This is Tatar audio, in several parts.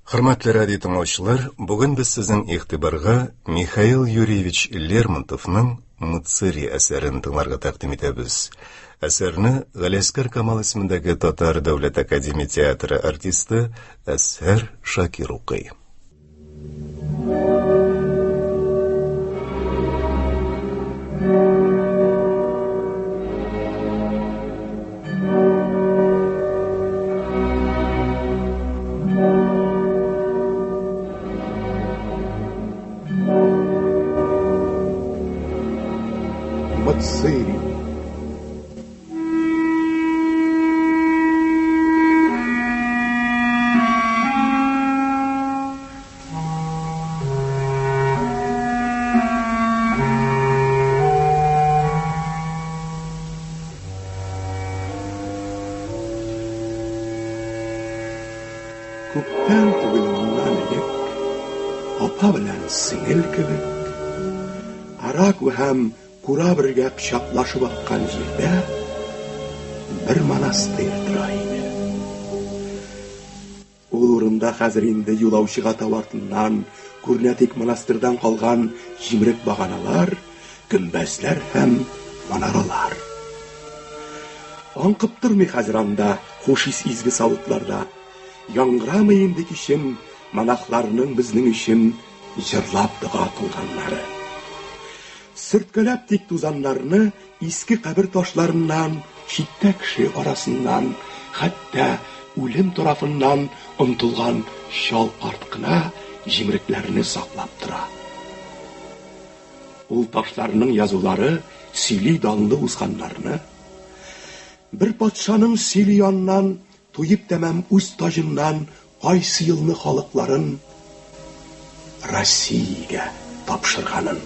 Хөрмәтле радио тыңлаучылар, бүген без сезнең игътибарга Михаил Юрьевич Лермонтовның Мцыри әсәрен тыңларга тәкъдим итәбез. Әсәрне Галиәсгар Камал исемендәге Татар дәүләт академия театры артисты Әсһәр Шакир укый. Мцыри. Күптән түгел моннан элек, апа белән сеңел кебек, Араку һәм Кура бергә кочаклашып аккан җирдә бер монастырь тора иде. Ул урында хәзер инде юлаучыга тау артыннан күренә тик монастырьдан калган җимерек баганалар, гөмбәзләр һәм манаралар. Аңкып тормый хәзер анда хуш ис изге савытларда. Яңгырамый инде кичен монахларның безнең өчен җырлап дога кылганнары. Сөрткәләп тик тузаннарны иске кабер ташларыннан, читтә кеше арасыннан, хәтта үлем тарафыннан омтылган чал карт кына җимерекләрне саклап тора. Ул ташларның язулары сөйли данлы узганнарны. Бер патшаның сөйли аннан, туеп тәмам үз таҗыннан Кайсы елны халыкларын Россиягә тапшырганын.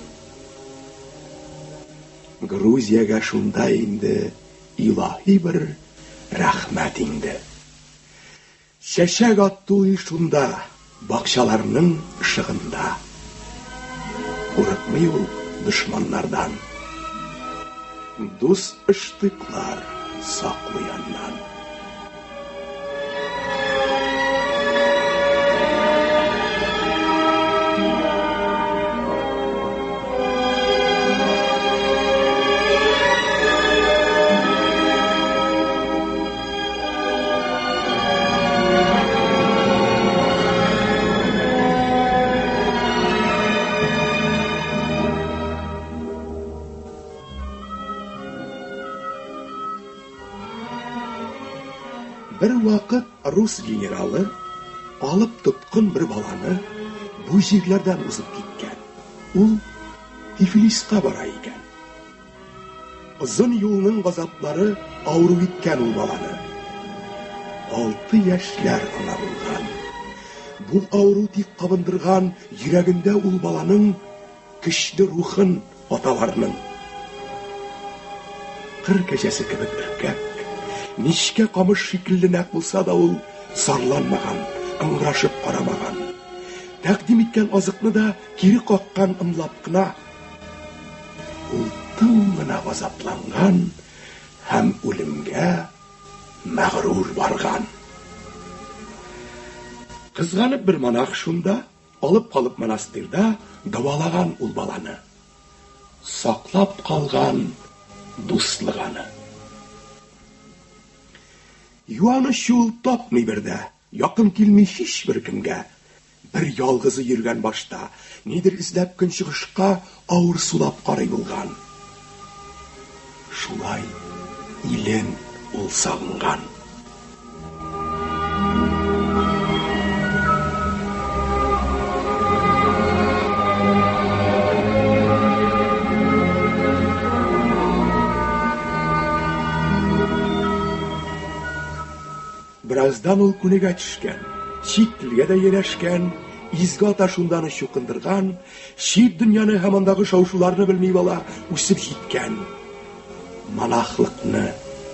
Грузиягә шунда инде илаһи бер рәхмәт иңде. Чәчәк атты ул шунда, бакчаларның ышыгында. Курыкмый ул дошманнардан. Дус ыштыклар саклый аннан. Бервакыт рус генералы алып тоткын бер баланы бу җирләрдән узып киткән. Ул Тифлиска бара икән. Озын юлның газаплары авыру иткән ул баланы. 6 яшьләр аңа булган. Бу авыру тик кабындырган йөрәгендә ул баланың көчле рухын аталарның. Кыр кәҗәсе кебек өркәк, нечкә камыш шикелле нәкъ булса да ул зарланмаган, ыңгырашып карамаган. Тәкъдим иткән азыкны да кире каккан ымлап кына. Ул тын гына газапланган һәм үлемгә мәгърур барган. Кызганып бер монах шунда алып калып монастырьда дәвалаган ул баланы. Саклап калган дуслык аны. Юаныч ул тапмый бер дә, якын килми һичбер кемгә. Бер ялгызы йөргән башта, нидер эзләп көнчыгышка авыр сулап карый булган. Шулай илен ул сагынган. Бераздан ул күнегә төшкән, чит телгә дә ияләшкән, изге ата шунда аны чукындырган, чит дөньяны һәм андагы шау-шуларны белми бала үсеп җиткән. Монахлыкны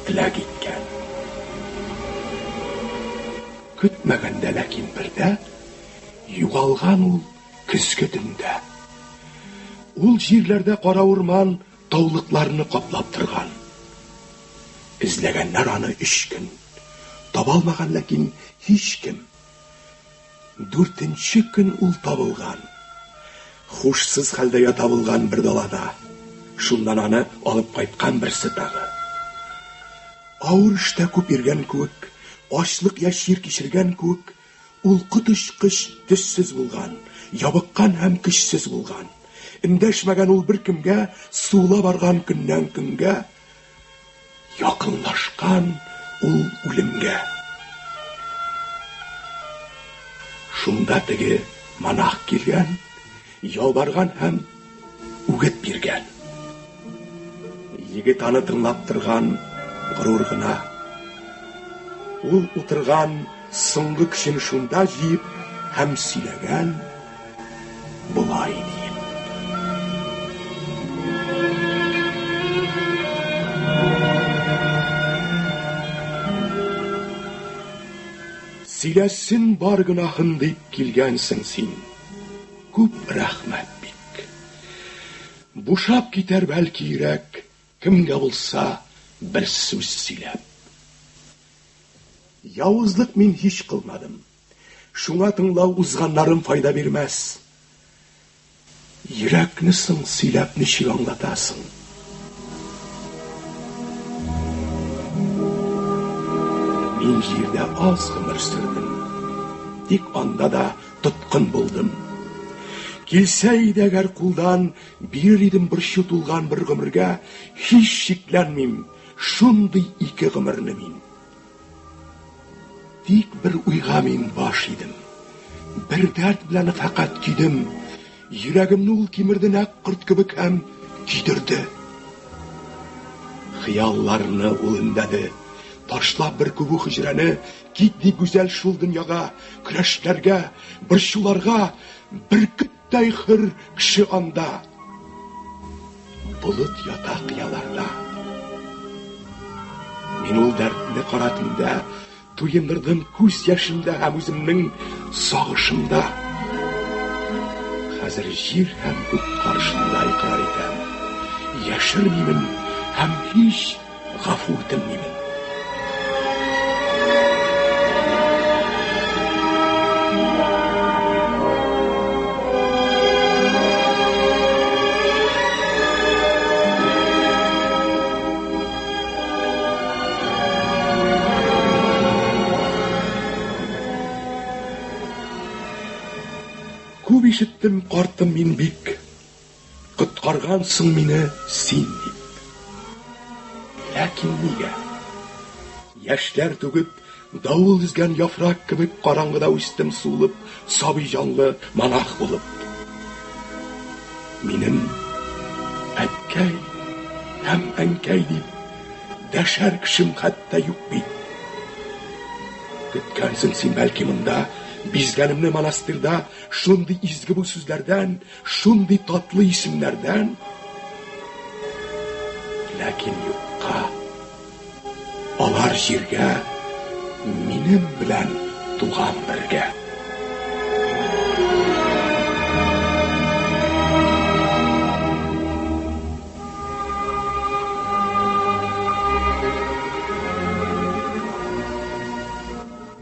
теләк иткән. Көтмәгәндә ләкин бердә югалган ул көзге төндә. Ул җирләрдә кара урман таулыкларны каплап торган. Эзләгәннәр аны өч көн. Таба алмаган ләкин һичкем. Дүртенче көн ул табылган. Хушсыз хәлдә ята булган бер далада. Шуннан аны алып кайткан берсе тагы. Авыр эштә күп йөргән кебек, ачлык я чир кичергән кебек, ул коточкыч төссез булган, ябыккан һәм көчсез булган. Эндәшмәгән ул беркемгә, суыла барган көннән көнгә, якынлашкан ул үлемгә. Шунда теге монах килгән, ялварган һәм үгет биргән. Егет аны тыңлап торган горур гына. Ул утырган соңгы көчен шунда җыеп һәм сөйләгән болай диеп. Сөйләсен бар гөнаһын дип килгәнсең син. Күп рәхмәт бик. Бушап китәр бәлки йөрәк, кемгә булса бер сүз сөйләп. Явызлык мин һич кылмадым. Шуңа тыңлау узганнарым файда бирмәс. Йөрәкне соң сөйләп ничек аңлатасың? Мин җирдә аз гомер сөрдем. Тик анда да тоткын булдым. Килсә иде әгәр кулдан, бирер идем борчу тулган бер гомергә, һич шикләнмим, шундый ике гомерне мин. Тик бер уйга мин баш идем. Бер дәрт белән фәкать көйдем. Йөрәгемне ул кимерде нәкъ корт кебек һәм көйдерде. Хыялларны ул өндәде. Ташлап бер күбү хөҗрәне, кит ди гүзәл шул дөньяга, көрәшләргә, борчуларга, бөркеттәй хөр кеше анда. Болыт ята кыяларда. Мин ул дәртне кара төндә туендырдым күз яшемдә һәм үземнең сагышымда. Хәзер җир һәм күк каршында икърар итәм. Яшермимен һәм һич гафу үтенмимен. Күп ишеттем, картым, мин бик Коткаргансың мине син дип. Ләкин нигә? Яшьләр түгеп, давыл өзгән яфрак кебек караңгыда үстем сулып, сабый җанлы монах булып. Минем әткәй һәм әнкәй дип дәшәр кешем хәтта юк бит. Көткәнсең син бәлки монда, бизгәнемне монастырьда шундый изге бу сүзләрдән, Шундый татлы исемнәрдән, ләкин юкка. Алар җиргә минем белән туган бергә.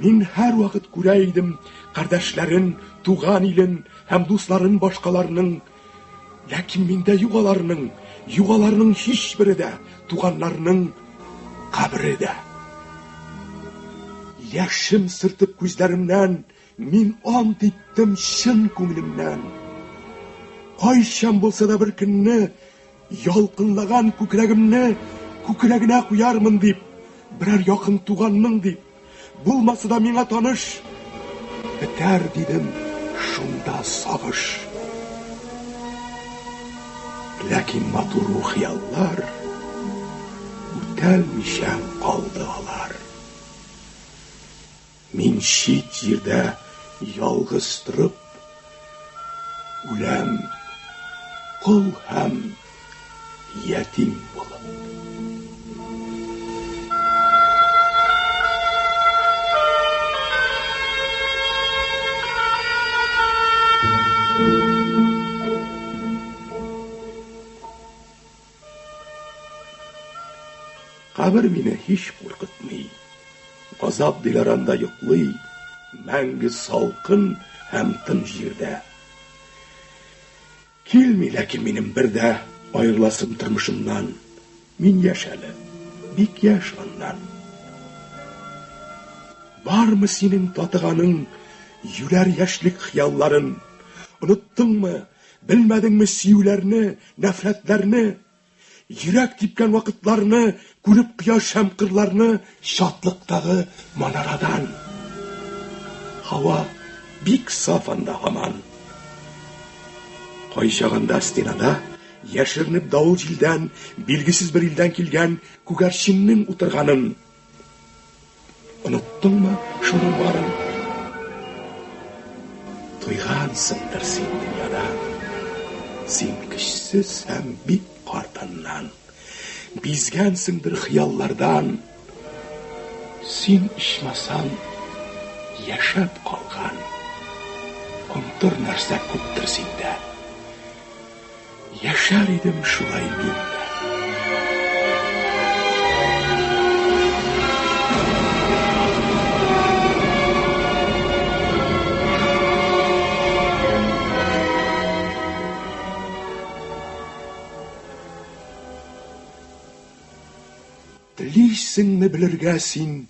Мин һәрвакыт күрә идем кардәшләрен, туган илен, Һәм дусларын башкаларның, ләкин миндә юк аларның, юк аларның һичбере дә, туганнарның кабере дә. Яшем сөртеп күзләремнән, мин ант иттем чын күңелемнән. Кайчан булса да бер көнне ялкынлаган күкрәгемне күкрәгенә куярмын дип, берәр якын туганның дип, Булмаса да миңа таныш, бетәр дидем шунда сагыш. Ләкин матур хыяллар үтәлмичә калды алар. Мин чит җирдә ялгыз торып үләм, кол һәм ятим булып. Кабер мине һич куркытмый. Газап диләр анда йоклый. Мәңге салкын һәм тын җирдә. Килми ләкин минем бер дә аерыласым тормышымнан. Мин яшь әле, бик яшь аннан. Бармы синең татыганың юләр яшьлек хыялларын? Оныттыңмы, белмәдеңме сөюләрне, нәфрәтләрне? Йөрәк типкән вакытларны күреп кояш һәм кырларны чатлыктагы манарадан. Һава бик саф анда һаман. Кайчагында стенада яшеренеп давыл җилдән, билгесез бер илдән килгән күгәрченнең утырганын. Оныттыңмы шуның барын? Туйгансыңдыр син дөньядан. Син көчсез һәм бик картаннан. Бизгәнсеңдер хыяллардан. Син ичмасам яшәп калган. Онтыр нәрсә күптер синдә. Яшәр идем шулай мин дә. Телисеңме белергә син,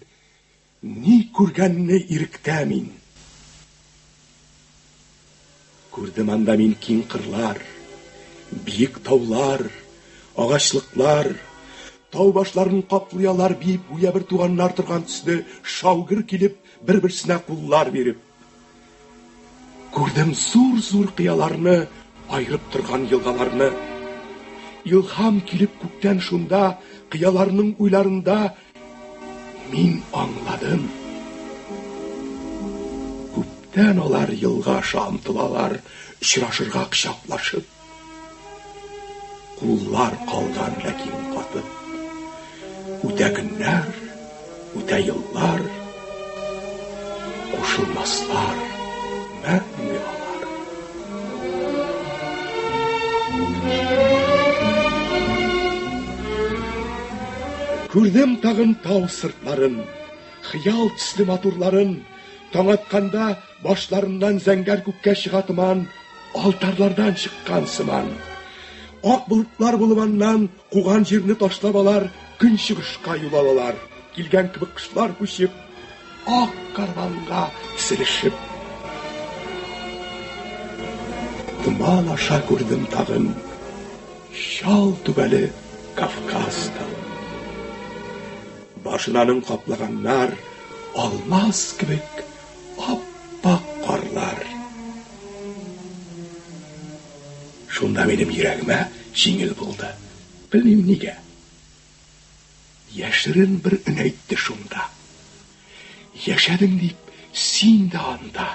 ни күргәнне иректә мин? Күрдем анда мин киң кырлар, биек таулар, агачлыклар, тау башларын каплый алар биеп гүя бер туганнар торган төсле шаугыр килеп, бер-берсенә куллар биреп. Күрдем зур-зур кыяларны, айырып торган елгаларны. Илһам килеп күктән шунда, кыяларның уйларында мин аңладым. Күптән алар елга аша омтылалар, очрашырга кочаклашып. Куллар калган ләкин катып. Үтә көннәр, үтә еллар, кушылмаслар мәңге алар. Күрдем тагын тау сыртларын, хыял төсле матурларын, таң атканда башларыннан зәңгәр күккә чыга томан, алтарлардан чыккан сыман. Ак болытлар булып аннан куган җирне ташлап алар, көнчыгышка юл алалар. Килгән кебек кошлар күчеп, ак карванга тезелешеп. Томан аша күрдем тагын чал түбәле Кавказ тавын. Башын аның каплаганнар алмаз кебек ап-ак карлар. Шунда минем йөрәгемә җиңел булды. Белмим нигә. Яшерен бер өн әйтте шунда. Яшәдең дип, син дә анда.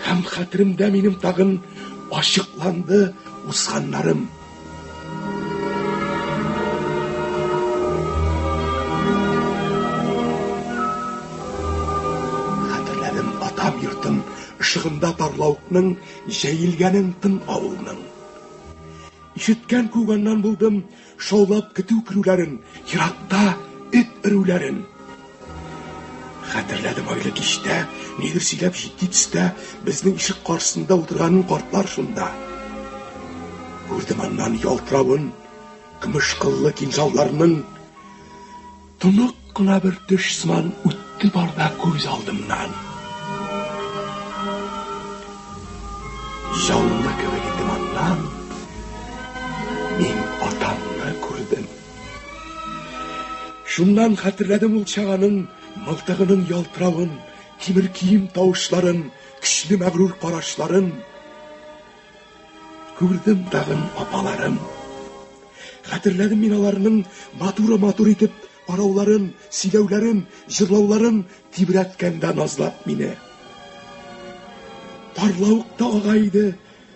Һәм хәтеремдә минем тагын ачыкланды узганнарым. Хәтерләдем атам йортын, ышыгында тарлавыкның җәелгәнен тын авылның. Ишеткән күк аннан булдым шаулап көтү керүләрен, еракта эт өрүләрен. Хәтерләдем айлы кичтә, нидер сөйләп җитди төстә безнең ишек каршысында утырганын картлар шунда. Күрдем аннан ялтыравын, көмеш кыллы кинжалларның. Тонык кына бер төш сыман үтте бар да күз алдымнан. Җанлы кебек идем аннан. Мин атамны күрдем. Шуннан хәтерләдем ул чаганың мылтыгының ялтыравын, тимер кием тавышларын, көчле мәгърур карашларын. Күрдем тагын апаларым. Хәтерләдем мин аларның матур-матур итеп карауларын, сөйләүләрен, җырлауларын, тибрәткәндә назлап мине. Тарлавыкта ага иде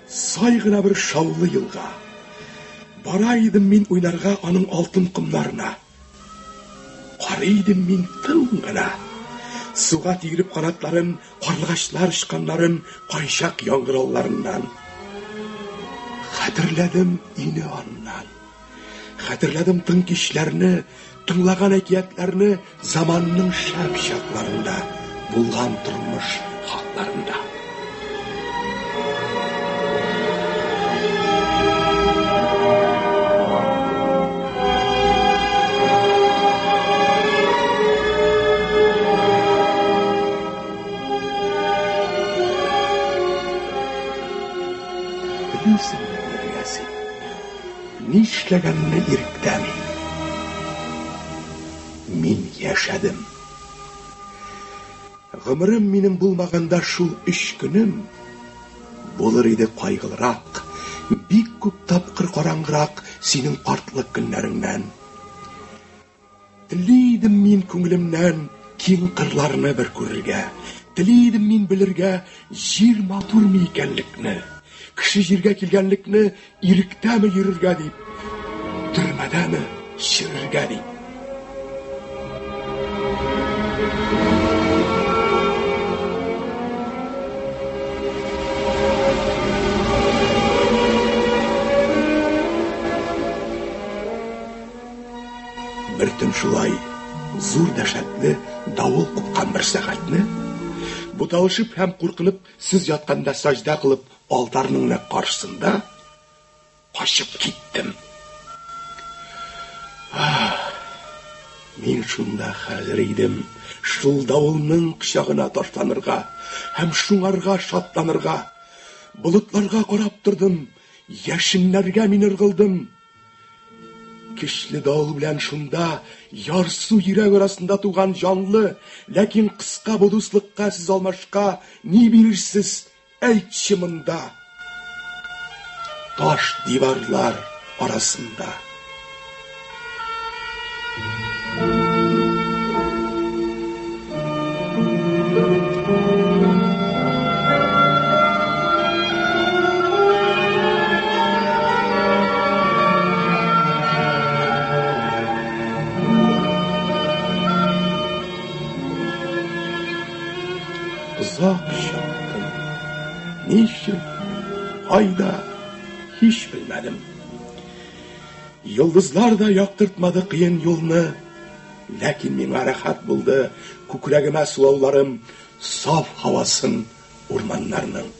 сай гына бер шаулы елга. Бара идем мин уйнарга аның алтын комнарына. Карый идем мин тын гына. Суга тигереп канатларын, карлыгачлар очканнарын кайчак яңгыр алларыннан. Хәтерләдем ине аннан. Хәтерләдем тын кичләрне, тыңлаган әкиятләрне заманның шәп чакларында. булган тормыш хакларында. Телисеңме белергә син? Нишләгәнне иректә мин? Мин яшәдем. Гомерем минем булмаганда шул өч көнем булыр иде кайгылырак, бик күп тапкыр караңгырак синең картлык көннәреңнән. Тели идем мин күңелемнән киң кырларны бер күрергә. Тели идем мин белергә җир матурмы икәнлекне, кеше җиргә килгәнлекне иректәме йөрергә дип, төрмәдәме черергә дип. Бер төн шулай зур дәһшәтле давыл купкан бер сәгатьне, буталышып һәм куркынып сез ятканда саҗдә кылып алтарның нәкъ каршысында качып киттем. Ах, мин шунда хәзер идем, шул давылның кочагына ташланырга һәм шуңарга шатланырга. Болытларга карап тордым, яшеннәргә мин ыргылдым. Көчле давыл белән шунда ярсу йөрәк арасында туган җанлы, ләкин кыска бу дуслыкка сез алмашка ни бирерсез, әйтче монда? Таш диварлар арасында. Озак чаптым. Ничек, кайда, һич белмәдем. Йолдызлар да яктыртмады кыен юлны. Ләкин миңа рәхәт булды күкрәгемә сулауларым саф һавасын урманнарның.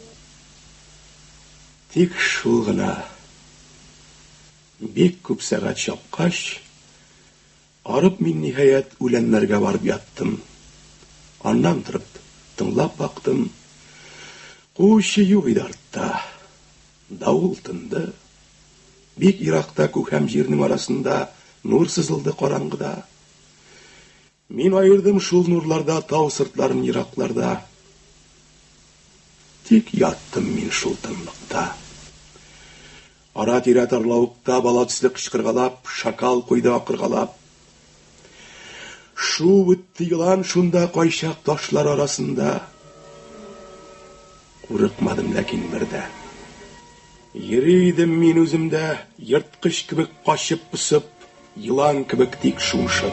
Тик шул гына. Бик күп сәгать чапкач, арып мин, ниһаять, үләннәргә барып яттым. Аннан торып, тыңлап бактым. Куучы юк иде артта. Давыл тынды. Бик еракта күк һәм җирнең арасында нур сызылды караңгыда. Мин аердым шул нурларда тау сыртларын еракларда. Тик яттым мин шул тынлыкта. Ара-тирә тарлавыкта бала төсле кычкыргалап, шакал куйды акыргалап. Шуып үтте елан шунда кайчак ташлар арасында. Курыкмадым ләкин бер дә. Йөри идем мин үзем дә ерткыч кебек качып-посып, елан кебек тик шуышып.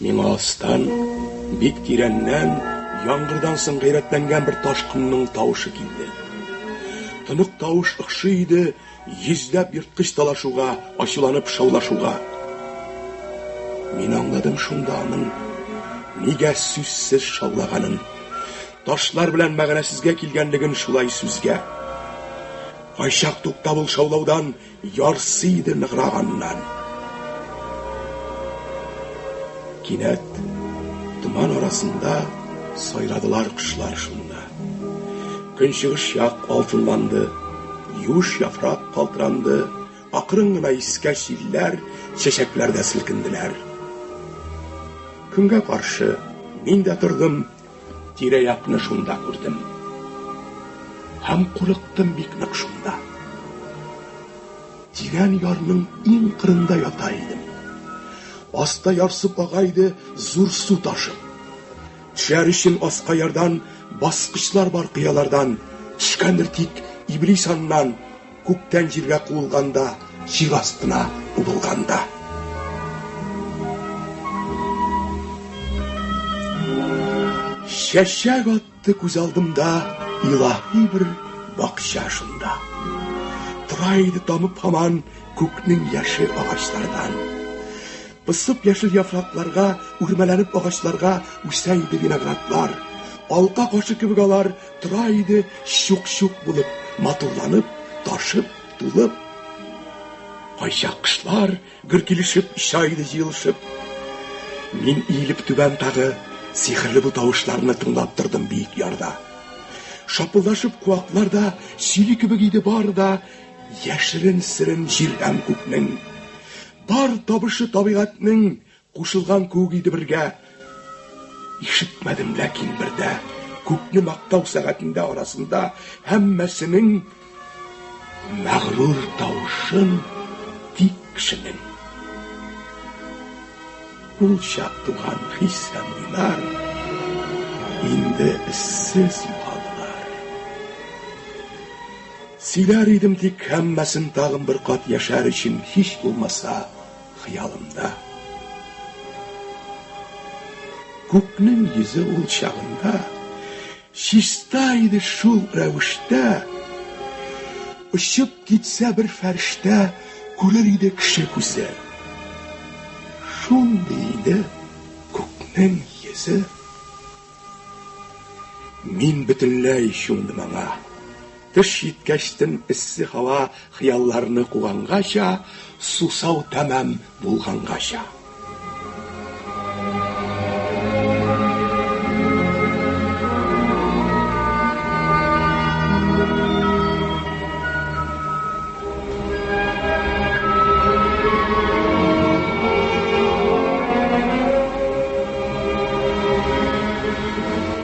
Миңа астан, бик тирәннән, яңгырдан соң гайрәтләнгән бер ташкынның тавышы килде. Тонык тавыш охшый иде йөзләп ерткыч талашуга, ачуланып шаулашуга. Мин аңладым шунда аның нигә сүзсез шаулаганын, ташлар белән мәгънәсезгә килгәнлеген шулай сүзгә. Кайчак туктап ул шаулаудан Ярсый иде ныграк аннан. Кинәт томан арасында сайрадылар кошлар шунда. Көнчыгыш як алтынланды, юеш яфрак калтыранды, акрын гына искән җилләр чәчәкләр дә селкенделәр. Көнгә каршы мин дә тордым, тирә-якны шунда күрдем. Һәм курыктым бик нык шунда. Тирән ярның иң кырында ята идем. Аста ярсып ага иде зур су ташып. Төшәр өчен аска ярдан баскычлар бар кыялардан. Төшкәндер тик иблис аннан, күктән җиргә куылганда, җир астына убылганда. Чәчәк атты күз алдымда илаһи бер бакча шунда. Тора иде тамып һаман күкнең яше агачлардан. Пысып яшел яфракларга, үрмәләнеп агачларга үсә иде виноградлар. Алка кашы кебек алар тора иде чук-чук булып, матурланып, ташып, тулып. Кайчак кошлар гөр килешеп оча иде җыелышып. Мин иелеп түбән тагы сихерле бу тавышларны тыңлап тордым биек ярда. Шапылдашып куаклар да сөйли кебек иде бар да яшерен серен җир һәм күкнең. Бар табышы табигатьнең кушылган күк иде бергә. Ишетмәдем ләкин бердә күкне мактау сәгатендә арасында һәммәсенең мәгърур тавышын тик кешенең. Ул чак туган хис һәм уйлар инде эзсез югалдылар. Сөйләр идем тик һәммәсен тагын бер кат яшәр өчен һич булмаса хыялымда. Күкнең йөзе ул чагында чиста иде шул рәвештә, очып китсә бер фәрештә күрер иде кеше күзе. Шундый иде күкнең йөзе. Мин бөтенләй чумдым аңа. Төш җиткәчтен эссе һава хыялларны кугангача, сусау тәмам булгангача.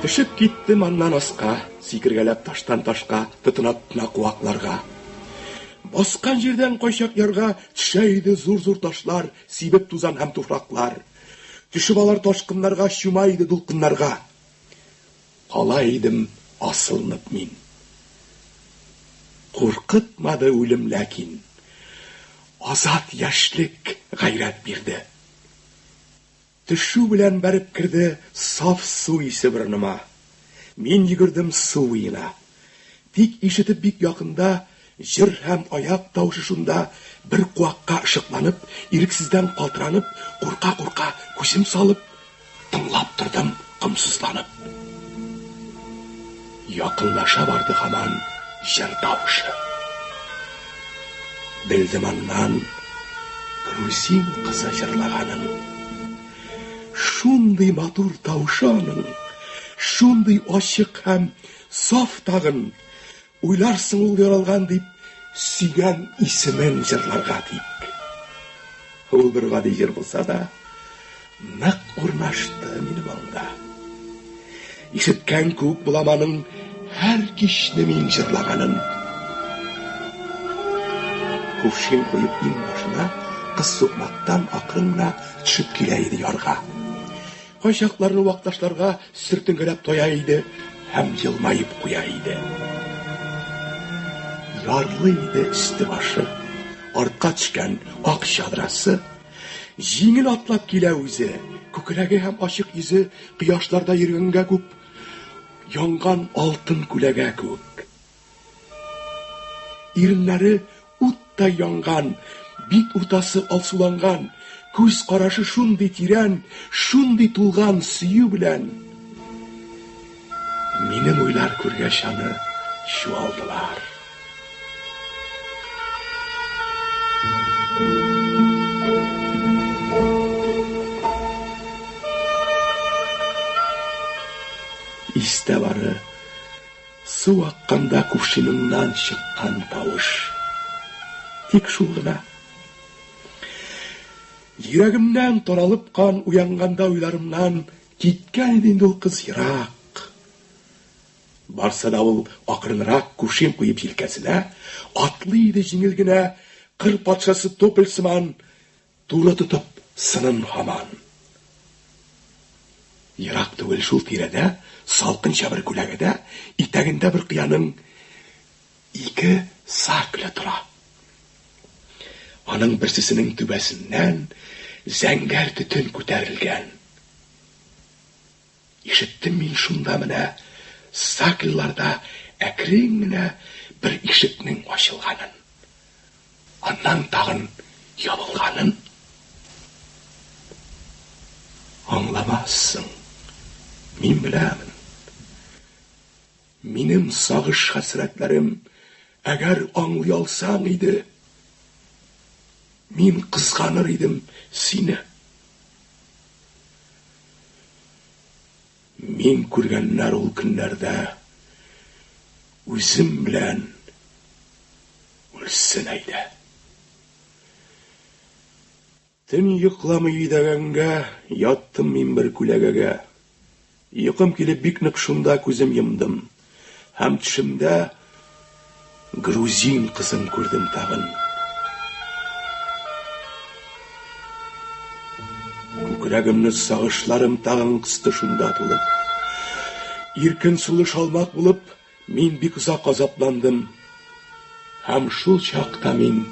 Төшеп киттем аннан аска, сикергәләп таштан ташка, тотына-тотына куакларга. Баскан җирдән кайчак ярга төшә иде зур-зур ташлар, сибеп тузан һәм туфраклар. Төшеп алар ташкыннарга, чума иде дулкыннарга. Кала идем асылынып мин. Куркытмады үлем ләкин. Азат яшьлек гайрәт бирде. Төшү белән бәреп керде саф су исе борыныма. Мин йөгердем су буена. Тик ишетеп бик якында җыр һәм аяк тавышы шунда бер куакка ышыкланып, ирексездән калтыранып, курка-курка күзем салып, тыңлап тордым комсызланып. Якынлаша барды һаман җыр тавышы. Белдем аннан грузин кызы җырлаганын. Шундый матур тавышы аның, шундый ачык һәм саф тагын. Уйларсың ул яралган дип, сөйгән исемен җырларга тик. Ул бер гади җыр булса да, нык урнашты минем аңда. Ишеткән күк булам аның һәр кичне мин җырлаганын. Кувшин куеп иңбашына, кыз сукмактан акрын гына төшеп килә иде ярга. Кайчакларны вак ташларга сөртенгәләп тая иде һәм елмаеп куя иде. Ярлы иде өсте башы, артка төшкән ак чадрасы. Җиңел атлап килә үзе, күкрәге һәм ачык йөзе кояшларда йөргәнгә күп, янган алтын күләгә кебек. Иреннәре уттай янган, бит уртасы алсуланган, күз карашы шундый тирән, шундый тулган сөю белән. Минем уйлар күргәч аны чуалдылар. Истә бары Су акканда кувшиныннан чыккан тавыш. Тик шул гына. Йөрәгемнән таралып кан уянганда уйларымнан киткән иде инде ул кыз ерак. Барса да ул акрынрак кувшин куеп җилкәсенә, атлый иде җиңел генә, кыр патшасы тополь сыман, Туры тотып сынын һаман. Ерак түгел шул тирәдә, салкынча бер күләгәдә, итәгендә бер кыяның ике сакле тора. Аның берсесенең түбәсеннән зәңгәр төтен күтәрелгән. Ишеттем мин шунда менә саклеларда әкрен генә бер ишекнең ачылганын. Аннан тагын ябылганын. Аңламассың, мин беләмен. Минем сагыш-хәсрәтләрем, әгәр аңлый алсаң иде, мин кызганыр идем сине. Мин күргәннәр ул көннәрдә үзем белән үлсен әйдә. Төн йокламый йөдәгәнгә яттым мин бер күләгәгә. Йокым килеп бик нык шунда күзем йомдым. Һәм төшемдә грузин кызын күрдем тагын. Күкрәгемне сагышларым тагын кысты шунда тулып. Иркен сулыш алмак булып, мин бик озак азапландым. Һәм шул чакта мин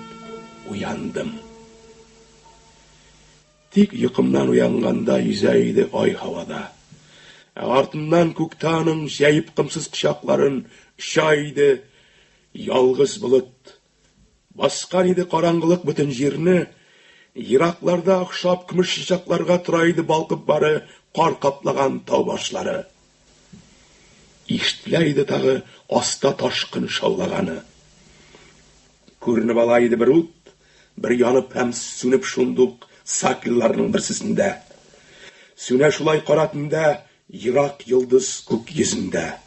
уяндым. Тик йокымнан уянганда йөзә иде ай һавада. Ә артыннан күктә аның җәеп комсыз кочакларын оча иде ялгыз болыт. Баскан иде караңгылык бөтен җирне, еракларда охшап көмеш чачакларга тора иде балкып бары кар каплаган тау башлары. Ишетелә иде тагы аста ташкын шаулаганы. Күренеп ала иде бер ут, бер янып һәм сүнеп шундук сакелларның берсесендә. Сүнә шулай кара төндә ерак йолдыз күк йөзендә.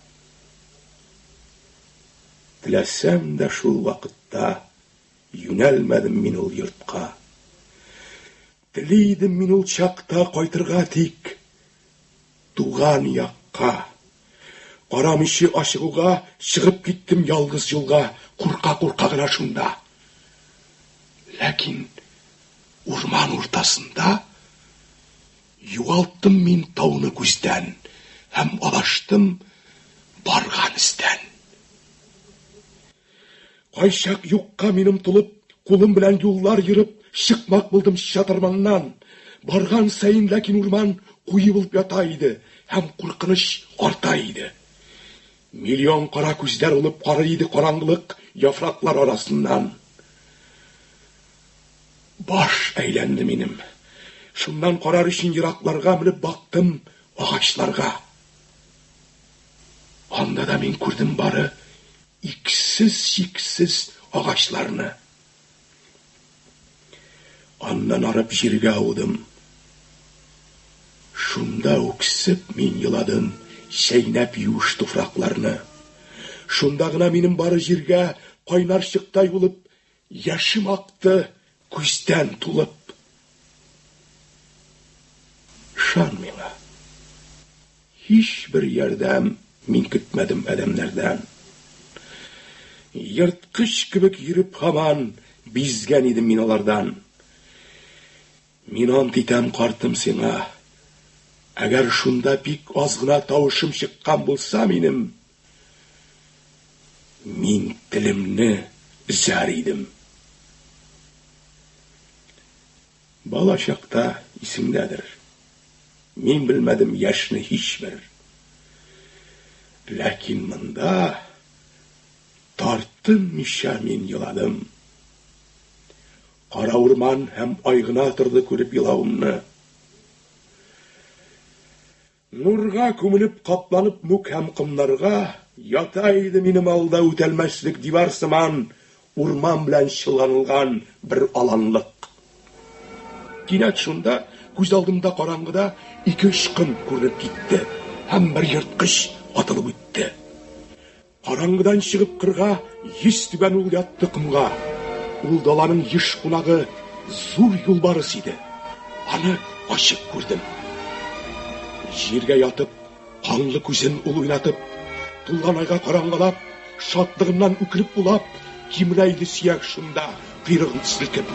Теләсәм дә шул вакытта юнәлмәдем мин ул йортка. Тели идем мин ул чакта кайтырга тик туган якка. Карамыйча ашыгуга чыгып киттем ялгыз юлга, курка-курка гына шунда. Ләкин урман уртасында югалттым мин тауны күздән һәм адаштым барган эздән. Кайчак юкка мин омтылып, кулым белән юллар йөреп, чыкмак булдым чатырманнан. Барган саен ләкин урман куе булып ята иде һәм куркыныч арта иде. Миллион кара күзләр булып карый иде караңгылык яфраклар арасыннан. Баш әйләнде минем. Шуннан карар өчен еракларга менеп бактым агачларга. Анда да мин күрдем бары иксез-чиксез агачларны. Аннан арып җиргә аудым. Шунда үксеп мин еладым, чәйнәп юеш туфракларны. Шунда гына минем бары җиргә кайнар чыктай булып яшем акты күздән тулып. Ышан миңа. Һичбер ярдәм мин көтмәдем адәмнәрдән. Ерткыч кебек йөреп һаман бизгән идем мин алардан. Мин ант итәм, картым, сиңа. Әгәр шунда бик аз гына тавышым чыккан булса минем, мин телемне өзәр идем. Бала чакта исеңдәдер. Мин белмәдем яшьне һичбер. Ләкин монда тартынмыйча мин еладым. Кара урман һәм ай гына торды күреп елавымны. Нурга күмелеп, капланып мүк һәм комнарга ята иде минем алда үтәлмәслек дивар сыман урман белән чолганылган бер аланлык. Кинәт шунда күз алдымда караңгыда ике очкын күренеп китте һәм бер ерткыч атылып үтте. Караңгыдан чыгып кырга йөз түбән ул ятты комга. Ул даланың еш кунагы зур юлбарыс иде. Аны ачык күрдем. Җиргә ятып, канлы күзен ул уйнатып, тулган айга карангалап, шатлыгыннан үкереп улап, кимерә иде сөяк шунда, койрыгын селкеп.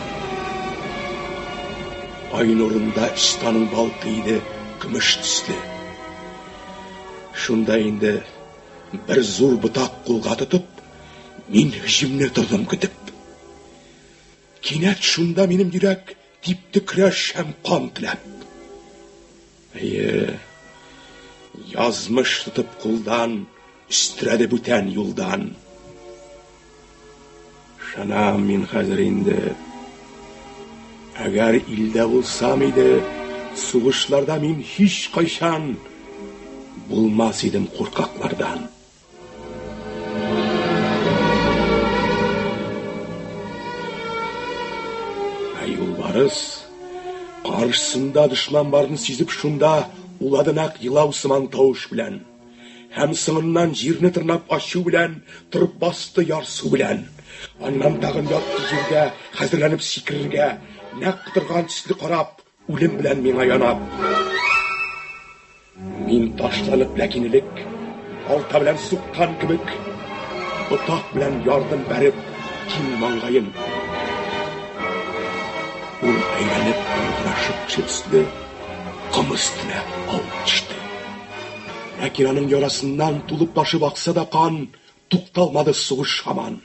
Ай нурында өст аның балкый иде көмеш төсле. Шунда инде бер зур ботак кулга тотып, мин һөҗүмне тордым көтеп. Кинәт шунда минем йөрәк типте көрәш һәм кан теләп. Әйе, язмыш тотып кулдан, өстерәде бүтән юлдан. Ышанам мин хәзер инде. Әгәр илдә булсам иде, сугышларда мин һичкайчан булмас идем куркаклардан. Ә юлбарыс каршысында дошман барын сизеп шунда улады нәкъ елау сыман тавыш белән. Һәм соңыннан җирне тырнап ачу белән торып басты ярсу белән. Аннан тагын ятты җиргә, хәзерләнеп сикерергә, нәкъ котырган төсле карап, үлем белән миңа янап. Мин ташланып, ләкин элек, балта белән суккан кебек, ботак белән ярдым бәреп киң маңгаен. Ул әйләнеп, ыңгырашып кеше төсле, ком өстенә авып төште. Ләкин аның ярасыннан тулып ташып акса да кан, тукталмады сугыш һаман.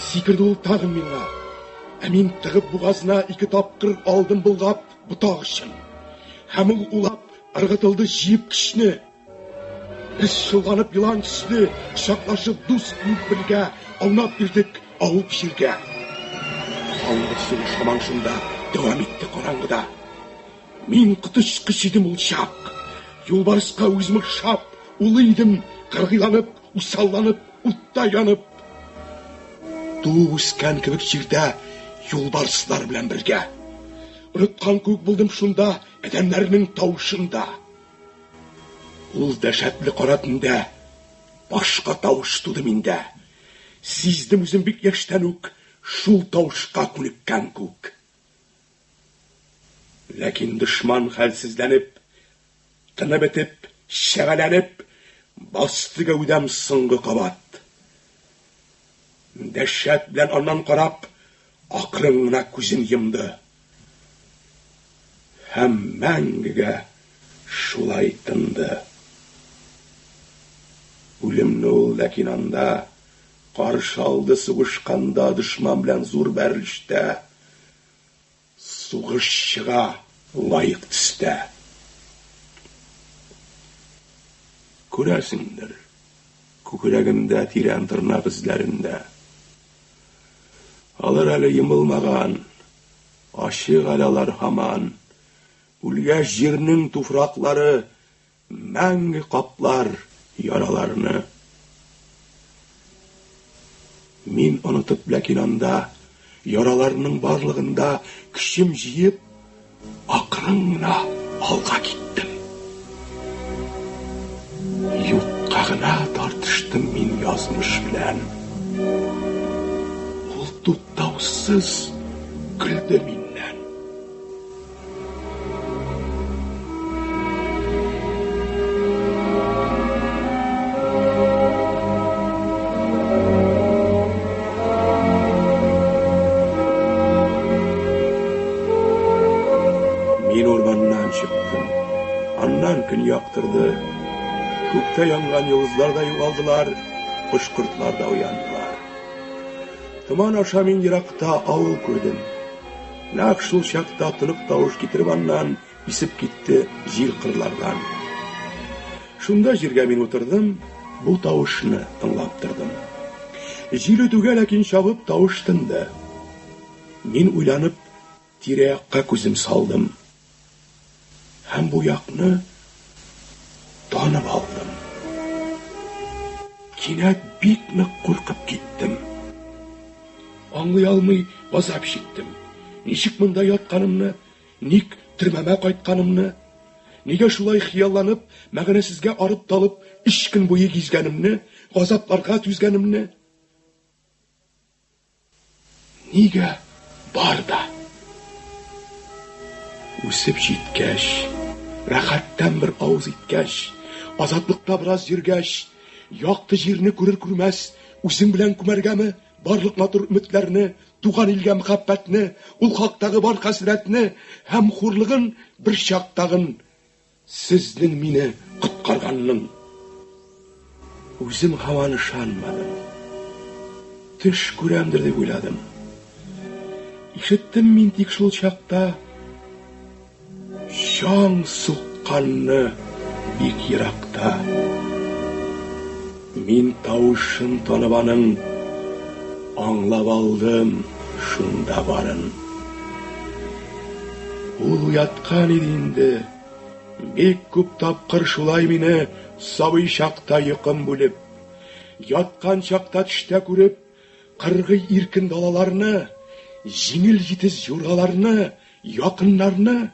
Сикерде ул тагын миңа. Ә мин тыгып бугазына ике тапкыр алдым болгап ботак очын. Һәм ул улап ыргытылды җыеп көчне. Без чолганып елан төсле, кочаклашып дус булып бергә аунап йөрдек авып җиргә. Канлы сугыш һаман шунда дәвам итте караңгыда. Мин коточкыч идем ул чак. Юлбарыска үзем охшап, улы идем, кыргыйланып, усалланып, утта янып. Туып үскән кебек җирдә юлбарыслар белән бергә. Оныткан күк булдым шунда адәмнәрнең тавышын да. Ул дәһшәтле кара төндә башка тавыш туды миндә. Сиздем үзем бик яшьтән үк шул тавышка күнеккән күк. Ләкин дошман хәлсезләнеп, тыны бетеп, чәбәләнеп, басты гәүдәм соңгы кабат. Дәһшәт белән аннан карап, акрын гына күзен йомды. Һәм мәңгегә шулай тынды. Үлемне ул ләкин анда каршы алды сугышканда дошман белән зур бәрелештә, сугышчыга лаек төстә. Күрәсеңдер, күкрәгемдә тирән тырнак эзләрен дә. Алар әле йомылмаган, ачык әле алар һаман. Үлгәч җирнең туфраклары мәңге каплар яраларны. Мин онытып ләкин анда яраларның барлыгында көчем җыеп, акрын гына алга киттем. Юкка гына тартыштым мин язмыш белән. Ул туктаусыз көлде миннән. Мин урманнан чыктым. Аннан көн яктырды. Күктә янган йолдызлар да югалдылар, кош-кортлар да уяндылар. Томан аша мин еракта авыл күрдем. Нәкъ шул чакта тонык тавыш китереп аннан исеп китте җил кырлардан. Шунда җиргә мин утырдым, бу тавышны тыңлап тордым. Җил үтүгә ләкин чабып тавыш тынды. Мин уйланып тирә-якка күзем салдым. Һәм бу якны танып алдым. Кинәт бик нык куркып киттем. Аңлый алмый газап чиктем. Ничек монда ятканымны, ник төрмәмә кайтканымны, нигә шулай хыялланып, мәгънәсезгә арып-талып өч көн буе гизгәнемне, газапларга түзгәнемне. Нигә бар да? Үсеп җиткәч, рәхәттән бер авыз иткәч, азатлыкта бераз йөргәч, якты җирне күрер-күрмәс үзең белән күмәргәме барлык матур өметләрне, туган илгә мәхәббәтне, ул хактагы бар хәсрәтне һәм хурлыгын бер чактагын Сезнең мине коткарганның. Үзем һаман ышанмадым. Төш күрәмдер дип уйладым. Ишеттем мин тик шул чакта чаң сукканны бик еракта. Мин тавышын танып аның аңлап алдым шунда барын. Ул уяткан иде инде. Бик күп тапкыр шулай мине сабый чакта йокым бүлеп, яткан чакта төштә күреп, кыргый иркен далаларны, җиңел җитез юргаларны, якыннарны,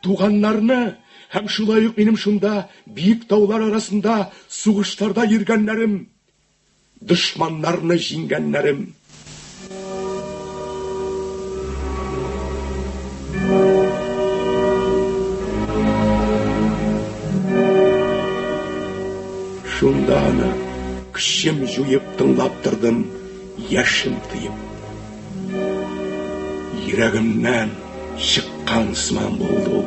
туганнарны һәм шулай ук минем шунда биек таулар арасында сугышларда йөргәннәрем, дошманнарны җиңгәннәрем. Шунда аны көчем җуеп тыңлап тордым, яшем тыеп. Йөрәгемнән чыккан сыман булды ул.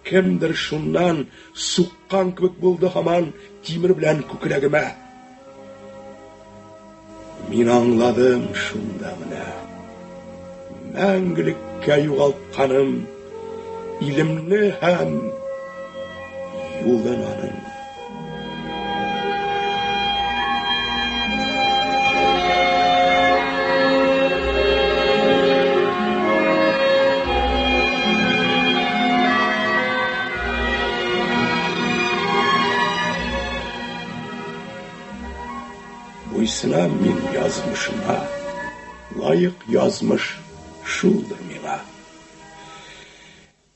Кемдер шуннан суккан кебек булды һаман тимер белән күкрәгемә. Мин аңладым шунда менә. Мәңгелеккә югалтканым илемне һәм юлын аның. Буйсынам мин язмышыма, лаек язмыш шулдыр миңа.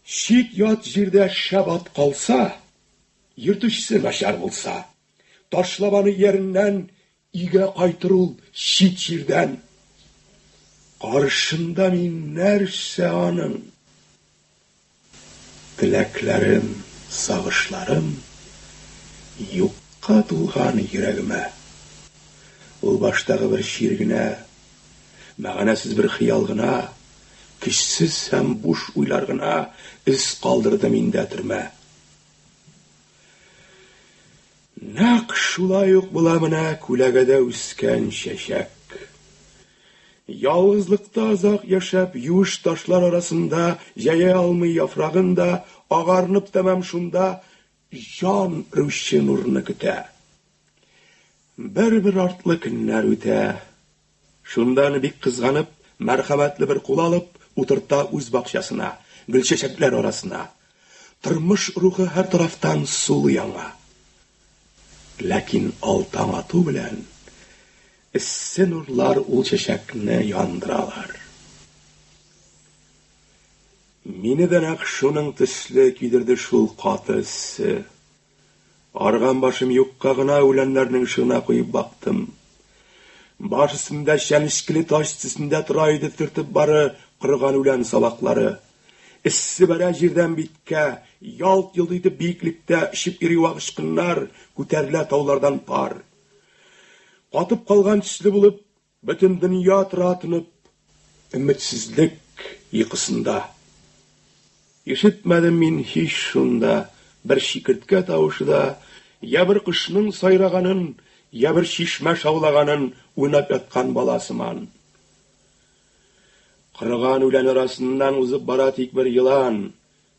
Чит-ят җирдә шәп ат калса, йөртүчесе начар булса, ташлап аны ияреннән өйгә кайтыр ул чит җирдән. Каршында мин нәрсә аның? Теләкләрем, сагышларым юкка тулган йөрәгемә. Ул баштагы бер чир генә, мәгънәсез бер хыял гына, көчсез һәм буш уйлар гына эз калдырды миндә төрмә. Нәкъ шулай ук була менә күләгәдә үскән чәчәк. Ялгызлыкта озак яшәп, юеш ташлар арасында җәя алмый яфрагын да, агарынып тәмам шунда җан өрүче нурны көтә. Бер-бер артлы көннәр үтә. Шунда аны бик кызганып, мәрхәмәтле бер кул алып, утырта үз бакчасына, гөлчәчәкләр арасына. Тормыш рухы һәр тарафтан сулый аңа. Ләкин ал таң ату белән эссе нурлар ул чәчәкне яндыралар. Мине дә нәкъ шуның төсле көйдерде шул каты эссе. Арган башым юкка гына үләннәрнең ышыгына куеп бактым. Баш өстендә чәнечкеле таш төсендә тора иде төртеп бары корыган үлән сабаклары. Эссе бәрә җирдән биткә, ялт-йолт итеп биеклектә очып йөри вак очкыннар, күтәрелә таулардан пар. Катып калган төсле булып, бөтен дөнья тора тынып, өметсезлек йокысында. Ишетмәдем мин һич шунда бер чикерткә тавышы да, я бер кошның сайраганын, я бер чишмә шаулаганын уйнап яткан бала сыман. Корыган үлән арасыннан узып бара тик бер елан.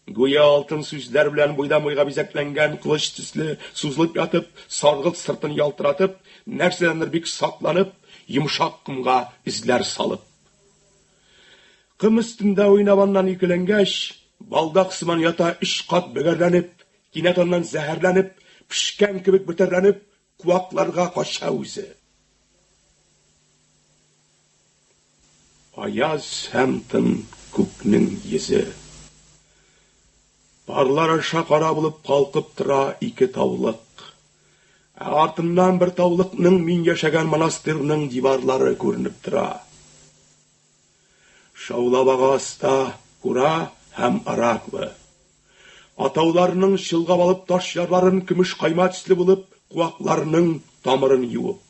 Гүя алтын сүзләр белән буйдан-буйга бизәкләнгән кылыч төсле сузылып ятып, саргылт сыртын ялтыратып, нәрсәдәндер бик сакланып, йомшак комга эзләр салып. Ком өстендә уйнап аннан икеләнгәч, балдак сыман ята өч кат бөгәрләнеп, кинәт аннан зәһәрләнеп, пешкән кебек бөтәрләнеп, куакларга кача үзе. Аяз һәм тын күкнең йөзе. Парлар аша кара булып калкып тора ике таулык. Ә артыннан бер таулыкның мин яшәгән монастырьның диварлары күренеп тора. Шаулап ага аста Кура һәм Араква. Атауларның чолгап алып таш ярларын көмеш кайма төсле булып, куакларның тамырын юып.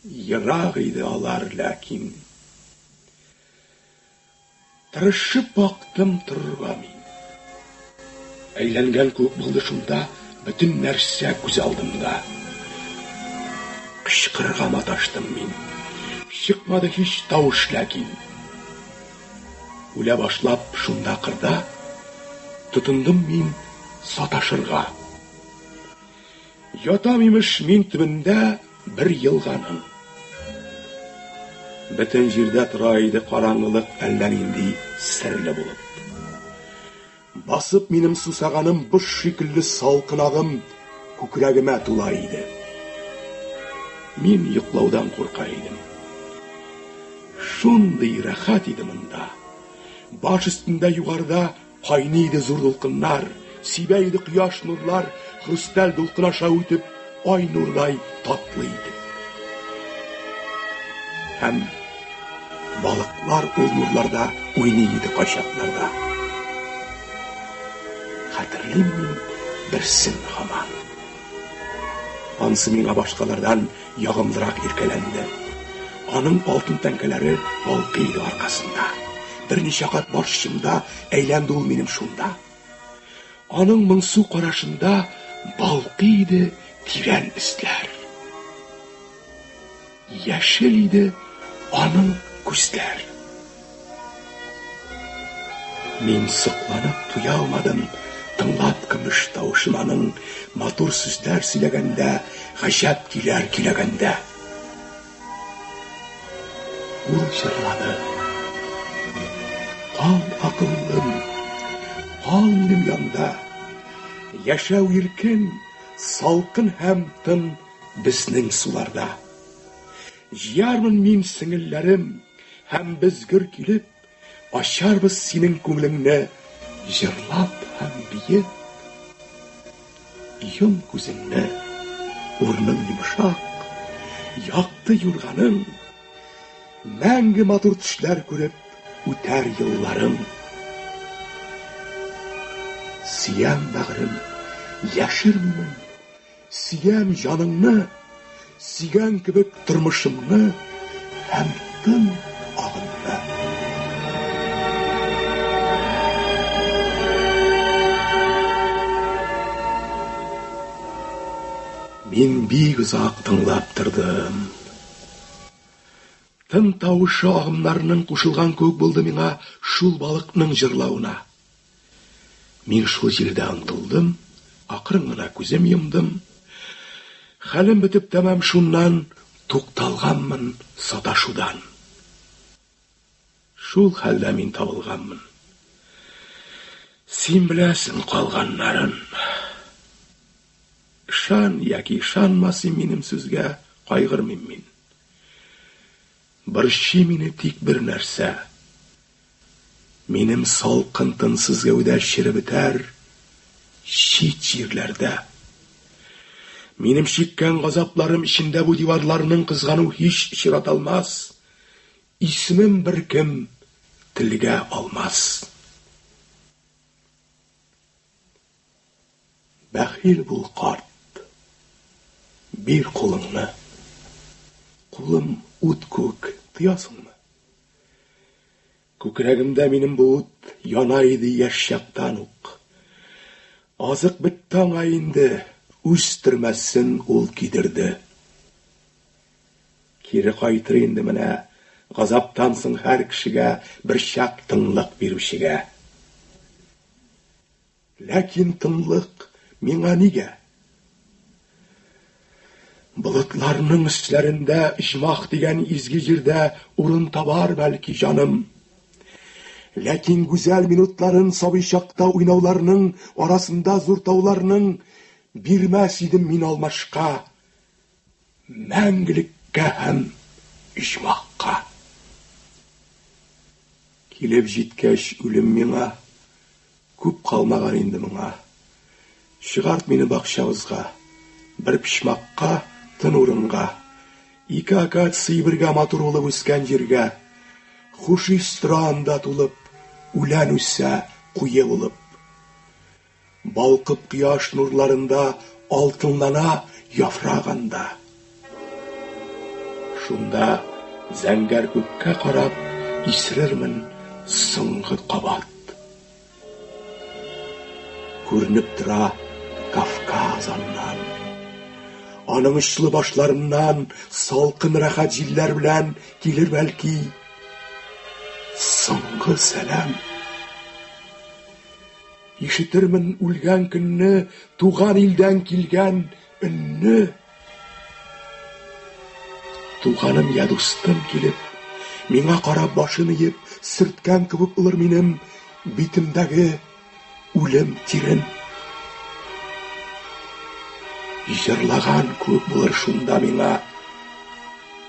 Ерак иде алар, ләкин. Тырышып бактым торырга мин. Әйләнгән кебек булды шунда бөтен нәрсә күз алдымда. Кычкырырга маташтым мин. Чыкмады һич тавыш ләкин. Үлә башлап шунда кырда, Тотындым мин саташырга. Ятам, имеш, мин төбендә бер елганың. Бөтен җирдә тора иде караңгылык әллә нинди серле булып. Басып минем сусаганым боз шикелле салкын агым күкрәгемә тула иде. Мин йоклаудан курка идем. Шундый рәхәт иде монда. Баш өстендә югарыда кайный иде зур дулкыннар, сибә иде кояш нурлар, хрусталь дулкын аша үтеп, ай нурдай татлы итеп. Һәм балыклар ул нурларда уйный иде кайчакларда. Хәтерлим мин берсен һаман. Ансы миңа башкалардан ягымлырак иркәләнде. Аның алтын тәңкәләре балкый иде аркасында. Берничә кат баш очымда әйләнде ул минем шунда. Аның моңсу карашында балкый иде тирән эзләр. Яшел иде аның күзләр. Мин сокланып туя алмадым, тыңлап көмеш тавышын аның матур сүзләр сөйләгәндә, гаҗәп көйләр көйләгәндә. Ул җырлады. Кал, акыллым, кал минем янда. Яшәү иркен, салкын һәм тын безнең суларда. Җыярмын мин сеңелләрем, һәм без гөр килеп, ачарбыз синең күңелеңне җырлап һәм биеп. Йом күзеңне, урының йомшак, якты юрганың, мәңге матур төшләр күреп үтәр елларың. Сөям, бәгърем, яшермимен, Сөям җаныңны, сөйгән кебек тормышымны һәм тын агымны. Мин бик озак тыңлап тордым. Тын тавышы агымнарының кушылган кебек булды миңа шул балыкның җырлавына. Мин шул җирдә онтылдым, акрын гына күзем йомдым. Хәлем бетеп тәмам шуннан тукталганмын саташудан. Шул хәлдә мин табылганмын. Син беләсең калганнарын. Ышан яки ышанма син минем сүзгә, кайгырмыйм мин. Борчый мине тик бер нәрсә. Минем салкын тынсыз гәүдә череп бетәр чит җирләрдә. Минем чиккән газапларым эчендә бу диварларның кызгану һич очрата алмас. Исемем беркем телгә алмас. Бәхил бул, карт. Бир кулыңны. Кулым ут күк, тоясыңмы? Күкрәгемдә минем бу ут яна иде яшь чактан ук. Азык бетте аңа инде, үз төрмәсен ул кидерде. Кире кайтыр инде менә газаптан соң һәр кешегә бер чак тынлык бирүчегә. Ләкин тынлык миңа нигә? Болытларның өсләрендә оҗмах дигән изге җирдә урын табар бәлки җаным. Ләкин гүзәл минутларын сабый чакта уйнауларның арасында зур тауларның бирмәс идем мин алмашка мәңгелеккә һәм оҗмахка. Килеп җиткәч үлем миңа, Күп калмаган инде моңа. Чыгарт мине бакчабызга, Бер почмакка, тын урынга. Ике акация бергә матур булып үскән җиргә. Хуш ис тора анда тулып, Үлән үсә куе булып. Балкып кояш нурларында Алтынлана яфрак анда. Шунда зәңгәр күккә карап исерермен соңгы кабат. Күренеп тора Кавказ аннан. Аның очлы башларыннан салкын рәхәт җилләр белән килер бәлки соңгы сәлам. Ишетермен үлгән көнне туган илдән килгән өнне. Туганым я дустым килеп, миңа карап башын иеп, сөрткән кебек булыр минем битемдәге үлем тирен. Җырлаган кебек булыр шунда миңа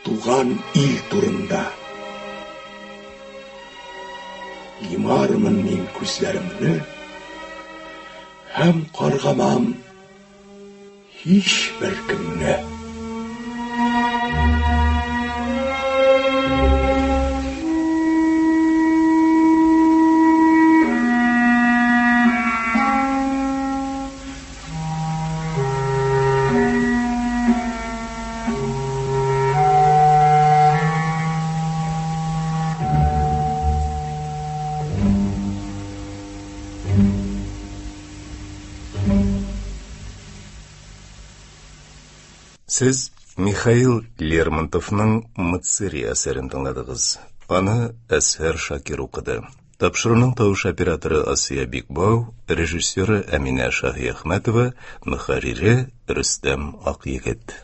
туган ил турында. Йомармын мин күзләремне һәм каргамам Һичбер кемне. Сез Михаил Лермонтовның Мцыри әсәрен тыңладыгыз. Аны Әсһәр Шакир укыды. Тапшыруның тавыш операторы Асия Бикбау, режиссеры Әминә Шаһиәхмәтова, мөхәррире Рөстәм Акъегет.